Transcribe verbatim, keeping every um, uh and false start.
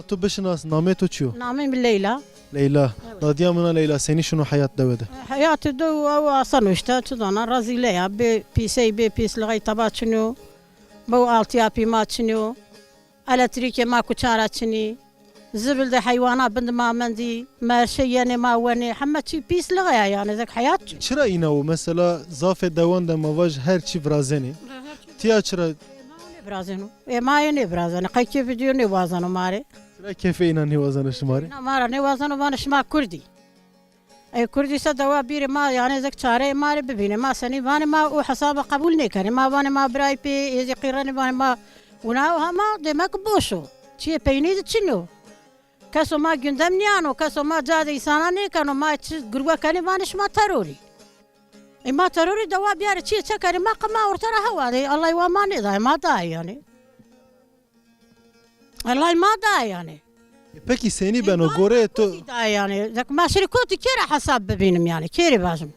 Tu bişinas, namê to çi yo? Namê mi Leyla. Leyla. Evet. Dadîya min a Leyla, senî şino heyat dewe de? Heyatê dew ew asan o îşte, çi zana, rezîle ya. Bê pîsey, bê pîslixey teba çin o. Bew altî apî ma çin o. Elektrîkê ma kuça ra çinî. Zibil de heywana bin de ma mendî. Merşe yenê ma wenê. Heme çî pîslixey ya yanî. Zek heyat çi? Çira îna wo? Mesela zafê dewan de ma vaj her çî virazenê. Tîya çira? Nêvirazeno. Ê ma yê nêvirazeno. Qey kê vîdeo nêwazeno ma rê. Çira kêfê înan nêwazeno şima rê? Înan ma ra nêwazeno, vanê şima kurd î. Ê kurd î se dewa bîrê ma, yanî zek çareyê ma rê bibînê. Ma senî vanê, ma o hesaba qebul nêkenê. Ma vanê ma birayê pê, ê zî qîrenê vanê ma wina o, hema demek boş o. Çiyê peynî de çin o. Keso ma gündem nîyano, keso ma ca de îsana nêkeno, ma çi gurwe kenê vanê şima terorî. Ê ma terorî dewa biyarê çiyê çekerê ma qe ma orte ra hewa de. Ellay wa ma nêdayê, ma dayê yanî. Ellay ma dayê yanî. E, pekî senî beno goreyê to? Dayê yanî. Zek ma şirî kotî kê ra hesab bibînim yanî? Kê rê vajim?